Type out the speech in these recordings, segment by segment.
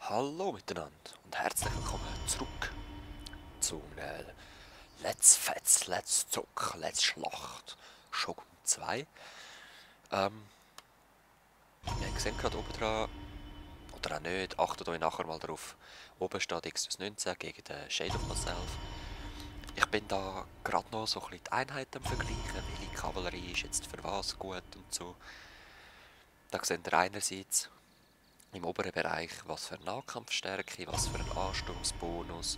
Hallo miteinander und herzlich willkommen zurück zu einem Let's Fetz, Let's Zuck, Let's Schlacht Shogun 2. Wir sehen gerade oben dran, oder auch nicht, achtet euch nachher mal drauf, oben steht Xtus 19 gegen den Shade of Myself. Ich bin da gerade noch so ein bisschen die Einheiten am Vergleichen, welche Kavallerie ist jetzt für was gut und so. Da seht ihr einerseits im oberen Bereich, was für eine Nahkampfstärke, was für einen Ansturmsbonus,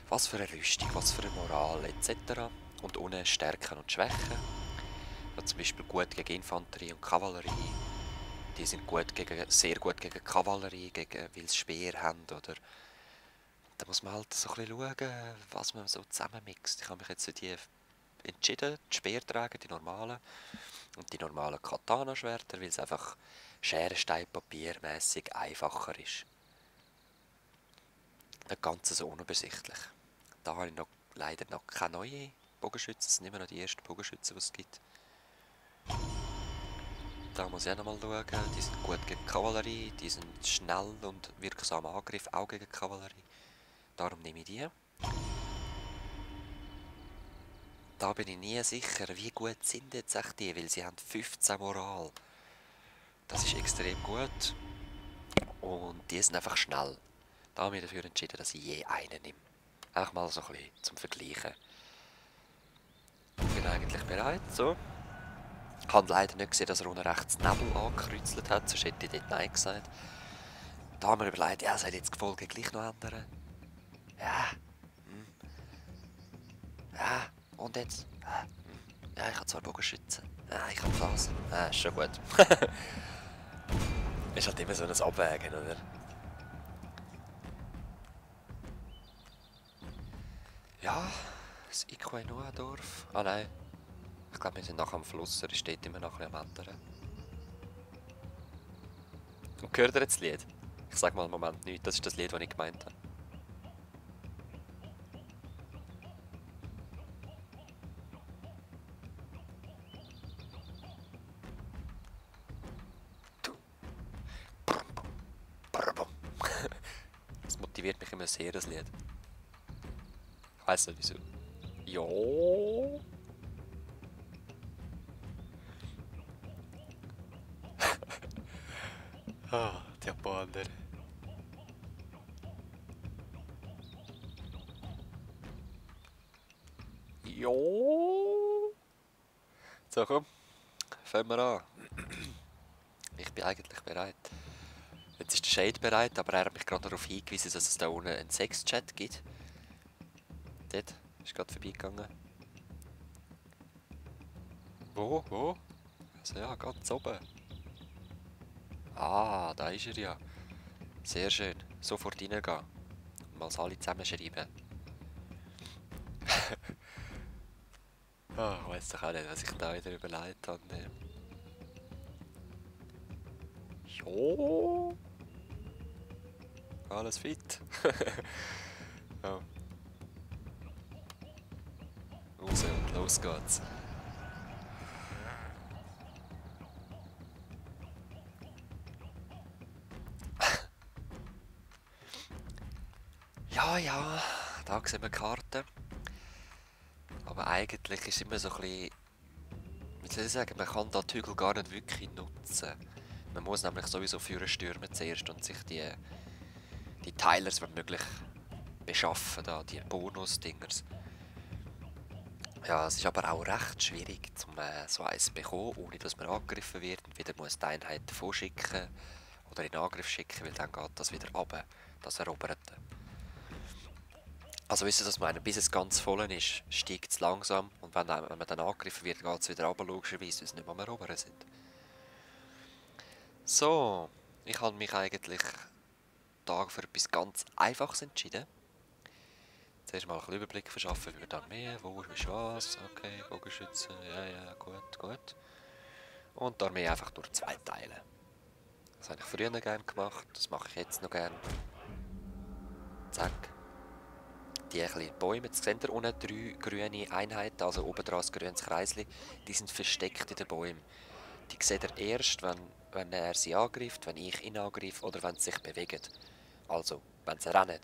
was für eine Rüstung, was für eine Moral etc. Und unten Stärken und Schwächen. Ja, zum Beispiel gut gegen Infanterie und Kavallerie. Die sind sehr gut gegen Kavallerie, weil sie Speer haben. Oder da muss man halt so ein bisschen schauen, was man so zusammenmixt. Ich habe mich jetzt für die entschieden, die Speer tragen, die normalen. Und die normalen Katana-Schwerter, weil es einfach Schere, Stein, Papier mässig einfacher ist. Das Ganze so unübersichtlich. Da habe ich leider noch keine neuen Bogenschützen. Das sind immer noch die ersten Bogenschützen, die es gibt. Da muss ich auch noch mal schauen. Die sind gut gegen Kavallerie. Die sind schnell und wirksam Angriff, auch gegen Kavallerie. Darum nehme ich die. Da bin ich nie sicher, wie gut sind jetzt echt die, weil sie haben 15 Moral. Das ist extrem gut. Und die sind einfach schnell. Da habe ich mich dafür entschieden, dass ich je einen nehme. Einfach mal so ein bisschen zum Vergleichen. Ich bin eigentlich bereit, so. Ich habe leider nicht gesehen, dass er unten rechts Nebel angekreuzelt hat, sonst hätte ich dort Nein gesagt. Da haben wir überlegt, ja, soll ich jetzt die Folge gleich noch ändern? Ja, ja, und jetzt? Ja, ich habe zwar Bogenschützen. Ja, ich habe das. Ja, ist schon gut. Ist halt immer so ein Abwägen, oder? Ja, das Iquainoa-Dorf. Ah nein, ich glaube, wir sind nachher am Fluss, er steht immer nachher am anderen. Und hört ihr jetzt das Lied? Ich sag mal einen Moment nicht, das ist das Lied, das ich gemeint habe. Das motiviert mich immer sehr, das Lied. Ich weiss nicht wieso. Jo. Ah, die Japaner. Jo. So, komm. Fangen wir an. Ich bin eigentlich bereit. Jetzt ist der Shade bereit, aber er hat mich gerade darauf hingewiesen, dass es da unten einen Sex-Chat gibt. Dort. Ist gerade vorbeigegangen. Wo? Wo? Also ja, ganz oben. Ah, da ist er ja. Sehr schön. Sofort reingehen. Mal alle zusammenschreiben. Ah, ich weiss doch auch nicht, was ich da wieder überlegt habe. Jo. Alles fit. Ja. Raus und los geht's. Ja, ja, da sehen wir die Karte. Aber eigentlich ist immer so ein bisschen, wie soll ich sagen, man kann da die Hügel gar nicht wirklich nutzen. Man muss nämlich sowieso führen stürmen zuerst und sich die Teilers, wenn möglich, beschaffen, da, die Bonus-Dingers. Ja, es ist aber auch recht schwierig, so eins zu bekommen, ohne dass man angegriffen wird und wieder muss die Einheit davon schicken oder in Angriff schicken, weil dann geht das wieder runter, das Eroberte. Also wisst ihr, dass man bis es ganz voll ist, steigt es langsam und wenn man dann angegriffen wird, geht es wieder runter, logischerweise, weil es nicht mehr am Erobern sind. So, ich habe mich eigentlich da für etwas ganz Einfaches entschieden. Zuerst mal einen Überblick verschaffen über die Armee, wo ist was, okay, Bogenschützen, ja, ja, gut, gut. Und die Armee einfach durch zwei teilen. Das habe ich früher gerne gemacht, das mache ich jetzt noch gerne. Zack. Die kleinen Bäume, jetzt seht ihr unten 3 grüne Einheiten, also oben dran ein grünes Kreisli, die sind versteckt in den Bäumen. Die seht ihr erst, wenn er sie angreift, wenn ich ihn angreife oder wenn sie sich bewegen. Also, wenn sie rennen.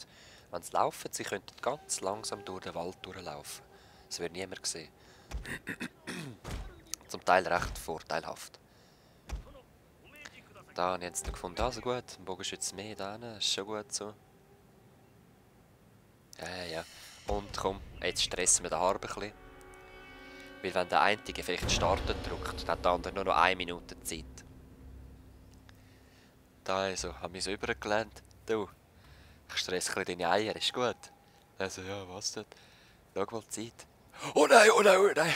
Wenn sie laufen, sie könnten ganz langsam durch den Wald durchlaufen. Es wird niemand sehen. Zum Teil recht vorteilhaft. Da habe ich jetzt noch gefunden, also gut, ein Bogenschütze mehr da hinten, ist schon gut so. Ja. Und komm, jetzt stressen wir den Harb ein bisschen. Weil wenn der eine Gefecht startet drückt, dann hat der andere nur noch 1 Minute Zeit. Da also, haben wir es übergelernt. Du, ich stress ein bisschen deine Eier, ist gut. Also ja, was denn? Schau mal die Zeit. Oh nein, oh nein, oh nein!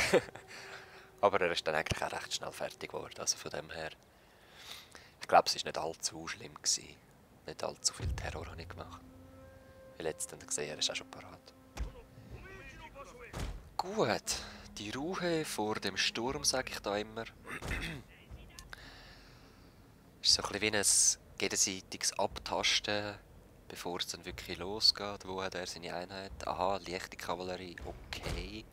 Aber er ist dann eigentlich auch recht schnell fertig geworden, also von dem her. Ich glaube, es war nicht allzu schlimm gewesen. Nicht allzu viel Terror habe ich gemacht. Weil jetzt dann gesehen, er ist auch schon parat. Gut, die Ruhe vor dem Sturm, sage ich da immer. Ist so ein bisschen wie ein gegenseitiges Abtasten, bevor es dann wirklich losgeht. Wo hat er seine Einheit? Aha, leichte Kavallerie, okay.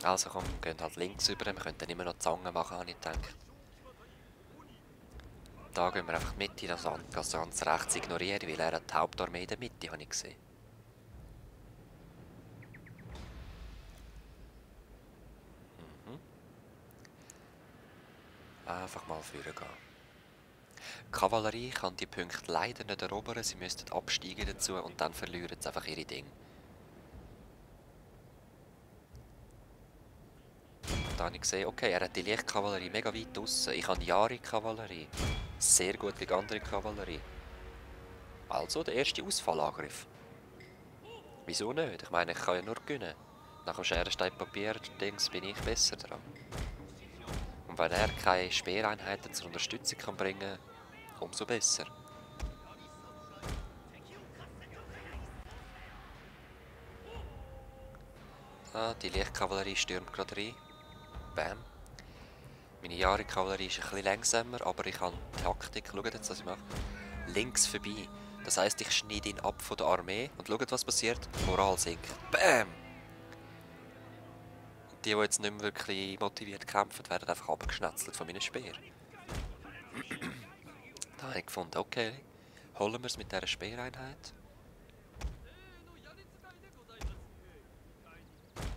Also komm, wir gehen halt links über, wir können dann immer noch Zangen machen, habe ich gedacht. Da gehen wir einfach die Mitte, das ganz rechts ignorieren, weil er hat die Hauptarmee in der Mitte, habe ich gesehen. Einfach mal vorgehen. Die Kavallerie kann die Punkte leider nicht erobern, sie müssten absteigen dazu und dann verlieren sie einfach ihre Dinge. Da habe ich gesehen, okay, er hat die Lichtkavallerie mega weit draussen. Ich habe Yari-Kavallerie. Sehr gut gegen andere Kavallerie. Also der erste Ausfallangriff. Wieso nicht? Ich meine, ich kann ja nur gewinnen. Nach dem Scherenstein-Papier-Dings bin ich besser dran. Und wenn er keine Speereinheiten zur Unterstützung kann bringen, umso besser. Ah, die Lichtkavallerie stürmt gerade rein. Bam. Meine Yari-Kavallerie ist ein bisschen langsamer, aber ich habe Taktik. Schaut jetzt, was ich mache. Links vorbei. Das heisst, ich schneide ihn ab von der Armee und schaut, was passiert. Moral sinkt. Bam! Die jetzt nicht mehr wirklich motiviert kämpfen, werden einfach abgeschnetzelt von meinen Speer. Da habe ich gefunden, okay, holen wir es mit dieser Speereinheit.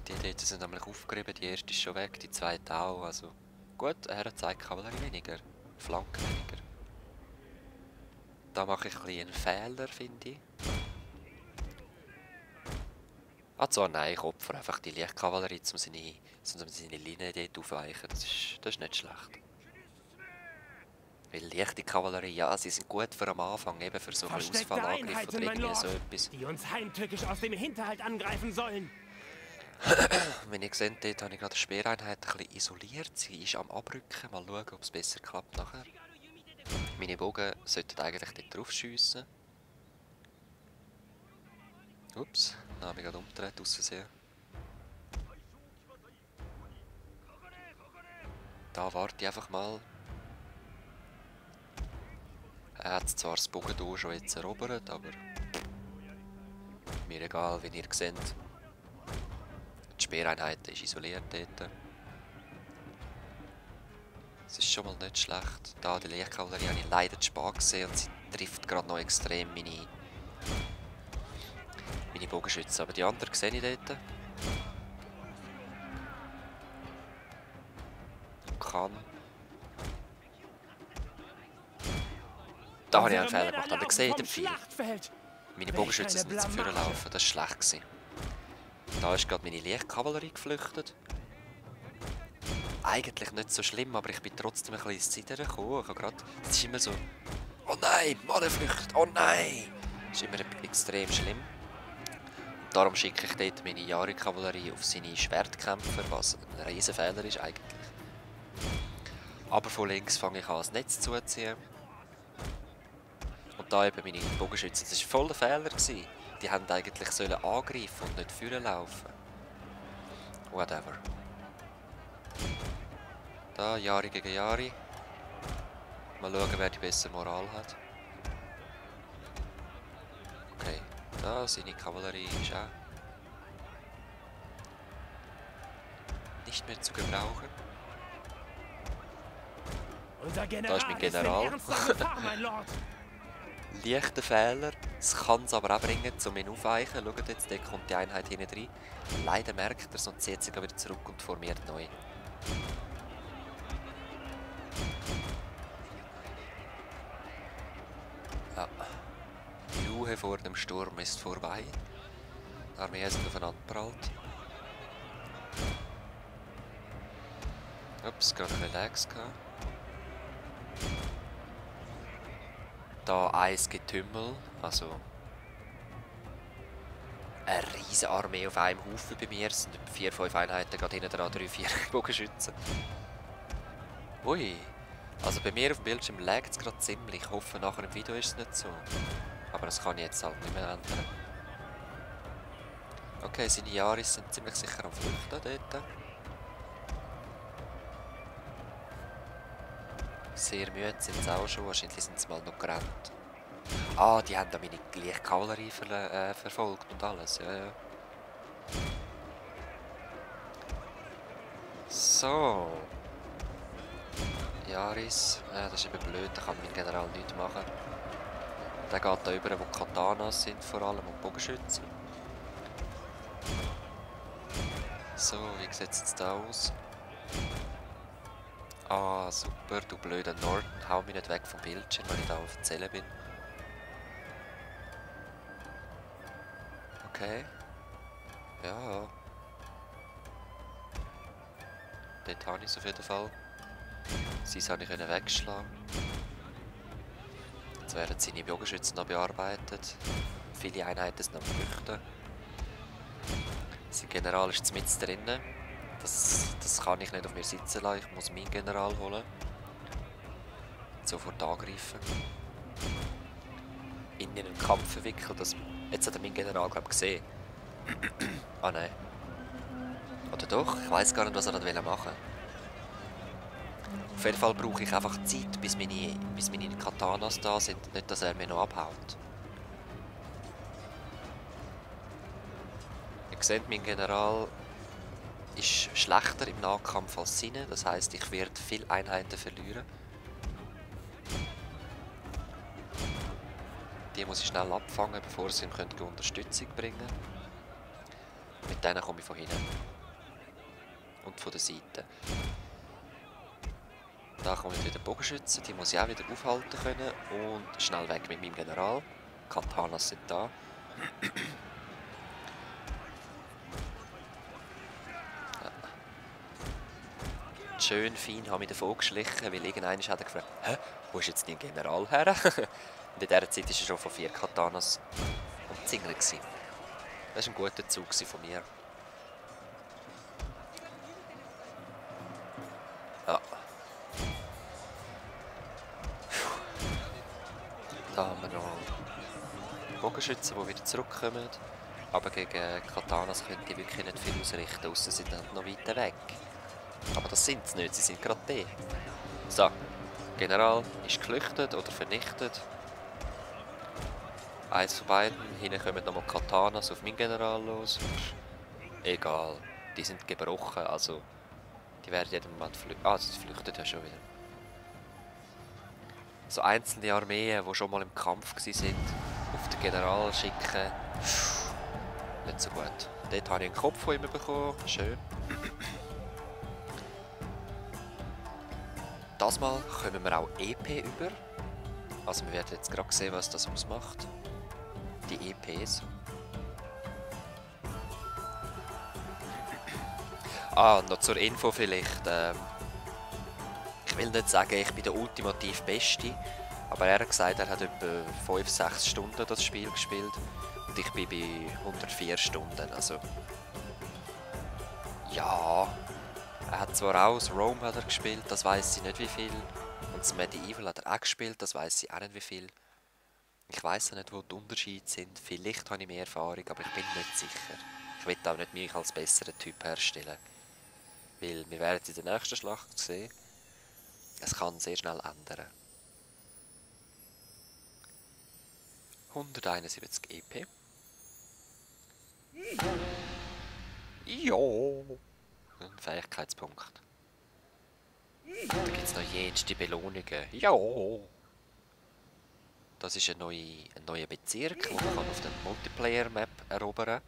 Die dort sind nämlich aufgerieben, die erste ist schon weg, die zweite auch. Also gut, er hat zeigt Kavallerie weniger, Flanken weniger. Da mache ich ein bisschen einen Fehler, finde ich. Also nein, ich opfere einfach die Lichtkavallerie, um seine Linie dort aufweichen. Das ist nicht schlecht. Weil leichte Kavallerie, ja, sie sind gut für am Anfang, eben für so einen Ausfallangriff oder irgendwie so etwas. Die uns heimtückisch aus dem Hinterhalt angreifen sollen. Wenn ihr seht, dort habe ich gerade die Speereinheit ein bisschen isoliert. Sie ist am Abrücken. Mal schauen, ob es besser klappt nachher. Meine Bogen sollten eigentlich dort drauf schiessen. Ups, dann habe ich gerade umgedreht, aus Versehen. Da warte ich einfach mal. Er hat zwar das Bogentor schon jetzt erobert, aber mir egal, wie ihr seht. Die Speereinheit ist isoliert dort. Es ist schon mal nicht schlecht. Da die Lichtkavallerie habe ich leider zu spät gesehen und sie trifft gerade noch extrem meine Bogenschützen. Aber die anderen sehe ich dort. Kann. Da habe ich einen Fehler gemacht. Habt ihr gesehen, den Pfeil? Meine Bogenschützen sind nicht zum Führen laufen. Das war schlecht gewesen. Da ist gerade meine Lichtkavallerie geflüchtet. Eigentlich nicht so schlimm, aber ich bin trotzdem ein bisschen ins Zittern gekommen. Es ist immer so, oh nein, Mannenflucht, oh nein! Das ist immer extrem schlimm. Und darum schicke ich dort meine Yari-Kavallerie auf seine Schwertkämpfer, was ein Riesenfehler ist eigentlich. Aber von links fange ich an, das Netz zuzuziehen. Und da eben meine Bogenschützen, das war voll der Fehler gewesen. Die haben eigentlich sollen angreifen und nicht führen laufen. Whatever. Da, Yari gegen Yari. Mal schauen, wer die bessere Moral hat. Okay, da, seine Kavallerie ist auch nicht mehr zu gebrauchen. Unser Da ist mein General. Leichter Fehler. Es kann es aber auch bringen, um ihn aufweichen. Schaut jetzt, da kommt die Einheit hinten rein. Leider merkt er es und zieht sich wieder zurück und formiert neu. Ja. Die Ruhe vor dem Sturm ist vorbei. Die Armee sind aufeinander prallt. Ups, gerade ein bisschen Lags gehabt. Da eins Getümmel, also eine riesige Armee auf einem Haufen bei mir. Es sind etwa 4-5 Einheiten, gerade hinten dran 3-4 Bogenschützen. Ui, also bei mir auf dem Bildschirm laggt es gerade ziemlich. Ich hoffe, nachher im Video ist es nicht so. Aber das kann ich jetzt halt nicht mehr ändern. Okay, seine Yaris sind ziemlich sicher am Flüchten dort. Sehr müde sind sie auch schon, wahrscheinlich sind sie mal noch gerannt. Ah, die haben da meine gleiche Kavallerie verfolgt und alles, ja, ja. So. Yaris, das ist eben blöd, da kann mein General nichts machen. Der geht da über, wo Katanas sind vor allem und Bogenschützen. So, wie sieht es jetzt da aus? Ah, super, du blöder Norton, hau mich nicht weg vom Bildschirm, wenn ich da auf Zelle bin. Okay. Ja. Dort habe ich es auf jeden Fall. Sie habe ich wegschlagen. Jetzt werden seine Bogenschützen noch bearbeitet. Viele Einheiten sind am Flüchten. Sein General ist mitten drinnen. Das kann ich nicht auf mir sitzen lassen. Ich muss meinen General holen. Sofort angreifen. In einen Kampf verwickeln. Jetzt hat er meinen General, glaube ich, gesehen. Ah nein. Oder doch? Ich weiß gar nicht, was er machen wollte. Auf jeden Fall brauche ich einfach Zeit, bis meine Katanas da sind. Nicht, dass er mir noch abhaut. Ihr seht, mein General ist schlechter im Nahkampf als seine. Das heisst, ich werde viele Einheiten verlieren. Die muss ich schnell abfangen, bevor sie ihm Unterstützung bringen können. Mit denen komme ich von hinten. Und von der Seite. Da komme ich wieder Bogenschützen, die muss ich auch wieder aufhalten können. Und schnell weg mit meinem General. Katanas sind da. Schön fein habe ich davon geschlichen, weil irgendeiner hat gefragt, hä, wo ist jetzt dein General her? Und in dieser Zeit war er schon von 4 Katanas umzingelt. Das war ein guter Zug von mir. Ja. Da haben wir noch Bogenschützen, die wieder zurückkommen. Aber gegen Katanas können die wirklich nicht viel ausrichten, ausser sie sind noch weiter weg. Aber das sind sie nicht, sie sind gerade da. So, General ist geflüchtet oder vernichtet. Eins von beiden, hinten kommen nochmal Katanas auf meinen General los. Egal, die sind gebrochen, also die werden jeden Moment flüchten. Ah, sie flüchten ja schon wieder. So einzelne Armeen, die schon mal im Kampf waren, auf den General schicken, nicht so gut. Dort habe ich einen Kopf von ihm bekommen, schön. Das Mal kommen wir auch EP über. Also wir werden jetzt gerade sehen, was das ausmacht. Die EPs. Ah, noch zur Info vielleicht. Ich will nicht sagen, ich bin der ultimativ Beste. Aber er hat gesagt, er hat etwa 5-6 Stunden das Spiel gespielt. Und ich bin bei 104 Stunden. Also ja. Er hat zwar auch das Rome hat er gespielt, das weiss ich nicht wie viel. Und das Medieval hat er auch gespielt, das weiss ich auch nicht wie viel. Ich weiss nicht, wo die Unterschiede sind. Vielleicht habe ich mehr Erfahrung, aber ich bin nicht sicher. Ich will auch nicht mich als besseren Typ herstellen. Weil wir werden es in der nächsten Schlacht sehen. Es kann sehr schnell ändern. 171 EP. Jo. Ein Fähigkeitspunkt. Da gibt es noch jenste Belohnungen. Jo. Das ist ein neuer Bezirk, den man auf der Multiplayer-Map erobern kann.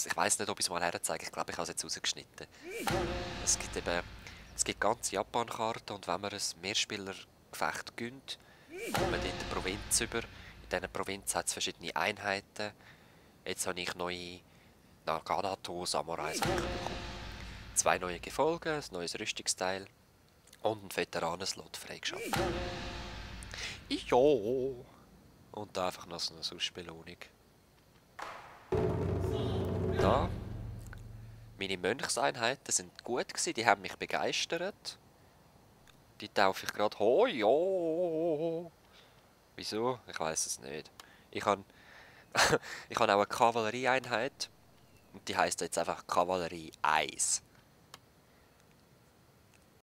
Ich weiß nicht, ob ich es mal herzeige. Ich glaube, ich habe es jetzt rausgeschnitten. Es gibt ganze Japan-Karten und wenn man ein Mehrspieler-Gefecht gönnt, kommt man dort eine Provinz über. In dieser Provinz hat es verschiedene Einheiten. Jetzt habe ich neue Naganato-Samurais bekommen. 2 neue Gefolge, ein neues Rüstungsteil und einen Veteranenslot freigeschaltet. Jo! Und da einfach noch so eine Ausspielung. Da. Meine Mönchseinheiten sind gut gewesen, die haben mich begeistert. Die taufe ich gerade. Oh ja! Wieso? Ich weiß es nicht. Ich habe ich habe auch eine Kavallerieeinheit. Und die heisst jetzt einfach Kavallerie 1.